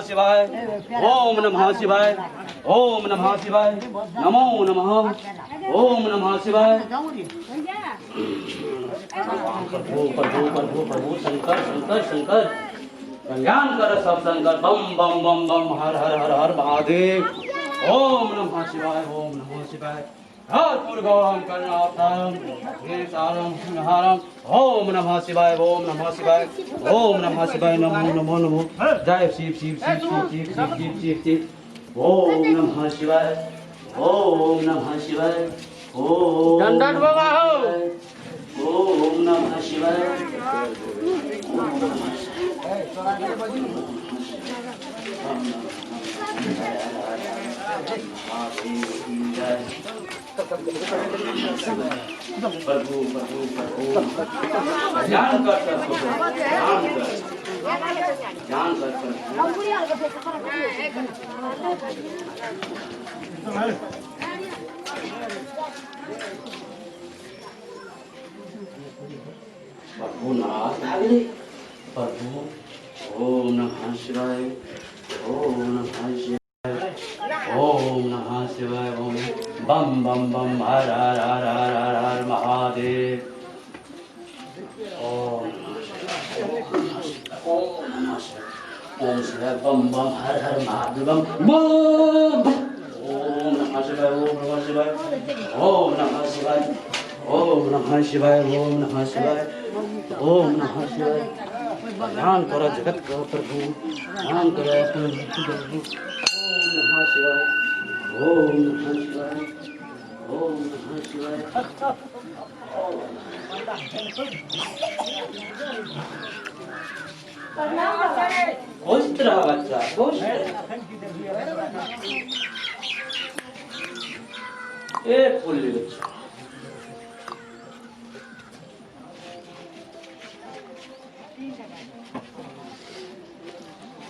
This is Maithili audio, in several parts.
शिवाय, ओम नमः शिवाय, ओम नमः शिवाय, नमो नमः, ओम नमः शिवाय। प्रभु प्रभु प्रभु प्रभु शंकर शंकर शंकर, कल्याण कर सब शंकर। बम बम बम बम, हर हर हर हर महादेव। ओम नमः शिवाय, ओम नमः शिवाय। हर पुरगौरम करुणावतारम सारम हारम। ओम नमः शिवाय, ओम नमः शिवाय, ओम नमः शिवाय, नमो नमो नमो। जय शिव शिव शिव शिव शिव शिव शिव शिव शिव। ओम नमः शिवाय, ओम नमः शिवाय, ओम दंडक बाबा हो। ओम नमः शिवाय। प्रभु प्रभु प्रभु, ध्यान कर सबको, ध्यान कर, ध्यान कर प्रभु। प्रभु नाराज भए गेलै प्रभु। ओम नमः शिवाय, ओम नमः शिवाय, ओम नमः शिवाय, ओम बम बम बम, हर हर हर हर हर हर महादेव। ओम नमः शिवाय, ओम नमः शिवाय, ओम शिवाय, बम बम, हर हर महादेव, बम बम। ओम नमः शिवाय, ओम नमः शिवाय, ओम नमः शिवाय, ओम नमः शिवाय, ओम नमः शिवाय, ओम नमः शिवाय। कल्याण कर जगत का प्रभु, कल्याण कर प्रभु। ओम नमः शिवाय, ओम नमः शिवाय, ओम नमः शिवाय। खुश रह बच्चा, खुश रह। ए फुल्ली बच्चा,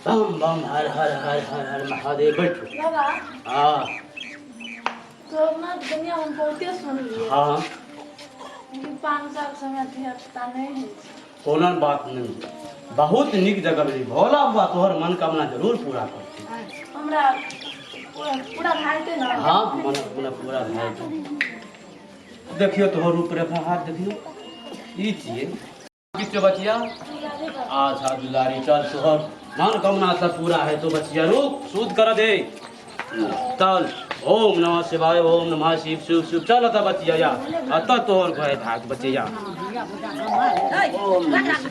बम बम, हर हर हर हर हर महादेव। बैठो। बाबा। हाँ। कोरोना के दुनिया हम बहुते सुनलियै। लेकिन 5 साल समय धिया पुता नहि होइ छै। कोनो बात नहीं, बहुत नीक जगह भेली। भोला बाबा तोहर मनोकामना जरूर पूरा करते। हमरा पूरा पूरा भए जेतै ने? हाँ, मनोकामना पूरा भए जेतै। देखियो, तोहर रूपरेखा हाथ देखियो, ई छियै किछु बचिया। अच्छा दुलारी, चल, तोहर मनोकामना सब पूरा है तो बचिया। रुक, शुद्ध कर दे, चल। ओम नमः शिवाय, ओम नमः शिव शिव शिव। चल अतः बचिया, या अतः तोहर घर भाग बचिया। ओम नमः शिवाय,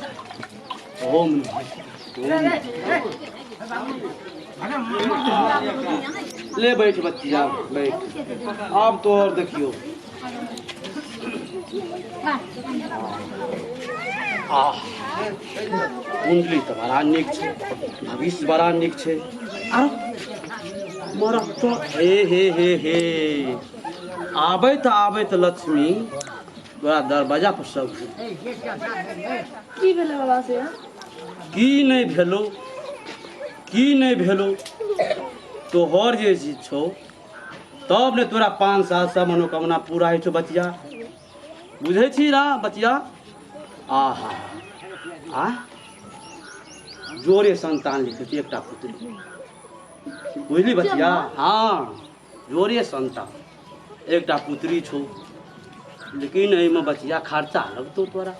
ओम नमः शिवाय। ले बैठ बचिया, बैठ। आब तोहर देखियो, आह, कुंडली तऽ बड़ा नीक छै, भविष्य बड़ा नीक छै। आरो मरब तो हे हे हे हे, आबैत आबैत लक्ष्मी तोरा दरवाजा पर सब। की भेलै बाबा से? की नहि भेलो, की नहि भेलो? तोहर जे चीज छौ तब ने तोरा 5 साल से मनोकामना पूरा होइ छौ बचिया। बुझै छी रा बचिया? आहा, आ जोरे संतान लिखै छी, एकटा पुत्री, बुझली बचिया? हाँ, जोरे संतान, एकटा पुत्री छौ। लेकिन एहिमे बचिया खर्चा लगतौ तोरा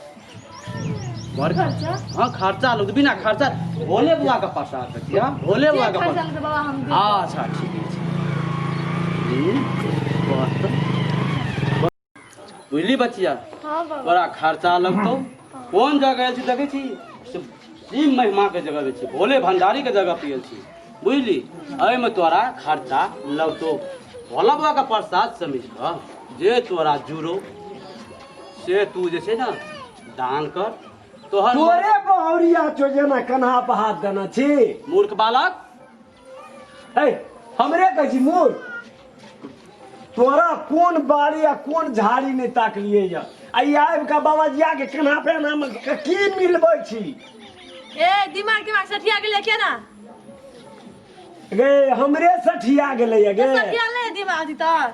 बड़। खर्चा? हाँ, खर्चा लगतौ। बिना खर्चा भोले बुआ के प्रसाद बचिया, भोले जे बुआ के खर्चा प्रसाद। लगतै बाबा, हम देब। अच्छा, ठीक छै। बात तऽ बुझली बचिया? हाँ बाबा। बड़ा खर्चा लगतौ। कोन जगह आयल छी देखै छी? शिव महिमा के जगह छी, भोले भंडारी के जगह पे आयल छी, बुझली? एहिमे तोरा खर्चा लगतौ। भोला बाबा के प्रसाद समझ कऽ जे तोरा जुड़ो से तू जे छै ने दान कर। तोहर तोरे बहुरिया छौ जेना कन्हा पर हाथ देना छी। मूर्ख बालक। हे, हमरे कहै छी मूर्ख? तोरा कोन बाड़ी आ कोन झाड़ी नहि ताकलिए या आ ई आबि कऽ बाबाजिया के कन्हा पे एना की मिलबै छी? ए, दिमाग दिमाग सठिया गेलै केना? गे, हमरे सठिया गेलै या गे? सठिया नहि दिमाग तऽ।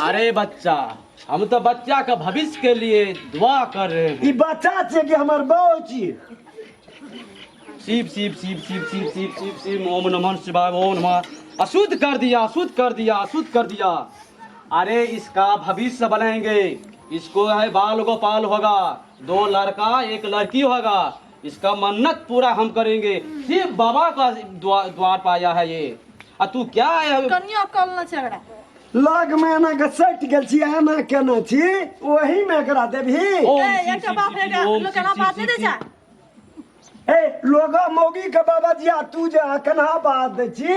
अरे बच्चा, हम तो बच्चा के भविष्य के लिए दुआ कर रहे हैं। ई बच्चा छियै कि हमर बहू छी? शिव शिव शिव शिव शिव शिव शिव शिव ओम नमः शिवाय ओम नमः। अशुद्ध कर दिया, अशुद्ध कर दिया, अशुद्ध कर दिया। अरे इसका भविष्य बनाएंगे, इसको है बाल गोपाल होगा, दो लड़का एक लड़की होगा, इसका मन्नत पूरा हम करेंगे। शिव बाबा का द्वार पाया है ये, आ तू क्या है? कनियो अकल न छै एकरा। लग मे एना के सटि गेल छी, एना केने छी, ओही मे एकरा देबही? ओम ए, शिव एकटा शिव बाप शिव एकरा शिव, ओम लोक शिव एना शिव बात नहि शिव दै छै। ए लोग मौगी के बाबा जी आ तू जे कन्हा बात दै छी,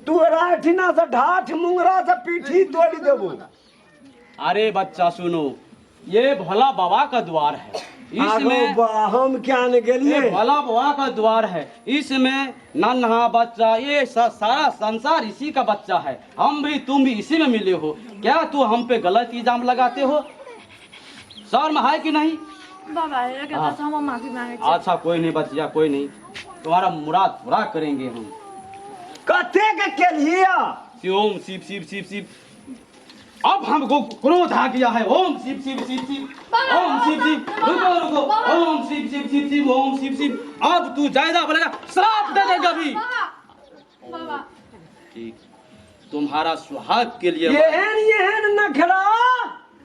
तोरा एठिना से ढाठ मुंगरा से पीठी तोड़ि देबो। अरे बच्चा सुनो, ये भोला बाबा का द्वार है, इसमें आगो बा, हम क्या ने गेलिए? ये भोला बाबा का द्वार है, इसमें नन्हा बच्चा ये सारा संसार इसी का बच्चा है। हम भी तुम भी इसी में मिले हो। क्या तू हम पे गलत इल्जाम लगाते हो? शर्म है कि नहीं? बाबा एकरा हाँ। से हम माफी मांगे छी। अच्छा कोई नहीं बचिया, कोई नहीं, तुम्हारा मुराद पूरा करेंगे हम। कते के केलिए? ओम शिव शिव शिव शिव। अब हमको क्रोध आ गया है। ओम शिव शिव शिव शिव ओम शिव शिव। रुको रुको, ओम शिव शिव शिव शिव ओम शिव शिव। अब तू ज्यादा बोलेगा श्राप दे देगा अभी। बाबा बाबा ठीक, तुम्हारा सुहाग के लिए। एहन एहन नखरा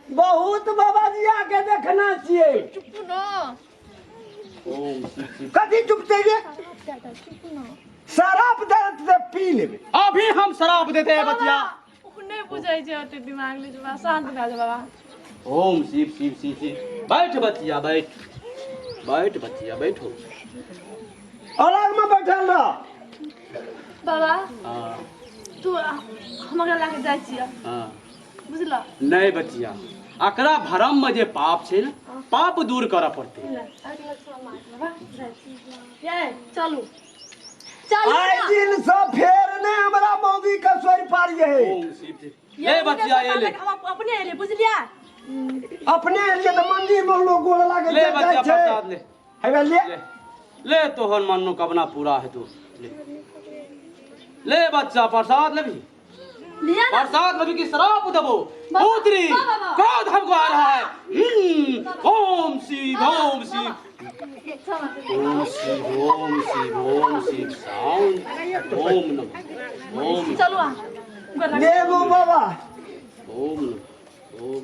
बहुत बाबा जी आके देखना छियै। चुप न। ओम शिव शिव। कथी चुपते गे? चुप न। शराब दर्द से पी लेबे। अभी हम शराब देते हैं बचिया। ओ नहि बुझै छै ओते दिमाग ले बाबा, शांत भए जा बाबा। ओम शिव शिव शिव शिव। बैठ बचिया बैठ, बैठ बचिया बैठो। अलग में बैठल रह। बाबा हाँ। तू हम अगला लाके जाइ छियै। हाँ। बुझल? नहीं बचिया, अकरा भरम में जे पाप छै ने, पाप दूर करऽ पड़तै। ले, अगला साल मार बाबा जाइ छी। ये चलू चलू आइ ना। दिन से फेर ने हमरा मौगी के सोरि पारिये। ओम शिव शिव। ये बचिया ये ले। हम अपने एलियै बुझलियै। अपने एलियै तऽ मंदिर में लोग गोड़ लागे ले जाइ बचिया छै। प्रसाद ले। हेबे ले। ले ले, तोहर मनोकामना पूरा है तू ले ले बच्चा प्रसाद ले भी। लिया ना। प्रसाद लेबी कि शराब देबो? पुत्री बाबा, बाबा। क्रोध हमको आ रहा है। ओम शिव ओम शिव ओम शिव ओम शिव ओम शिव साउंड ओम नमः ओम। चलू आ गोर लागै। लेबो बाबा। ओम नमः ओम।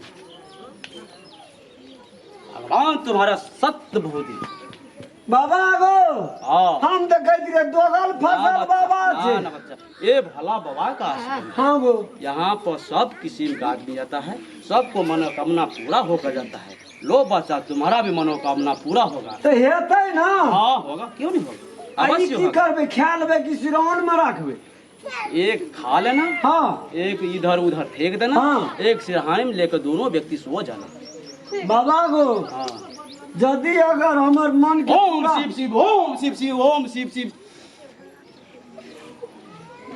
भगवान तुम्हारा सत्य भूति। बाबा गो। हाँ। हम तऽ कहैत रहियै दोगल फसल ना बाबा बच्चा, छै। ना ना बच्चा, ये भला बाबा का आश्रम है। हाँ गो। यहाँ पर सब किस्म का आदमी आता है, सबको मनोकामना पूरा होकर जाता है। लो बच्चा, तुम्हारा भी मनोकामना पूरा होगा। तऽ हेतै ना? हाँ होगा, क्यों नहीं होगा, आ ई अवश्य की होगा। करबै, खा लेबै कि सिरौन में राखबै? एक खा लेना। हाँ। एक इधर उधर फेंक देना। हाँ। एक सिरहानी में लेकर दोनों व्यक्ति सो जाना। बाबा गो। हाँ। यदि अगर हमर मन के ओम पूरा शिव शिव ओम शिव शिव ओम शिव शिव।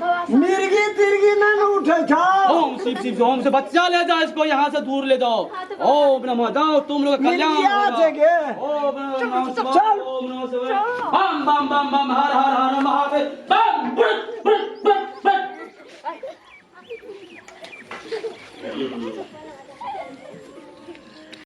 बाबा मिर्गी तिर्गी नहीं ने उठे छौ? ओम शिव शिव ओम से बच्चा ले जाओ, इसको यहाँ से दूर ले जाओ। ओम नमः जाओ, तुम लोग का कल्याण मिर्गिया होगा। छै गे। ओम नमः शिवाय। चल। ओम नमः शिवाय बम बम बम बम हर हर हर महादेव बम बुट बुट बुट बुट।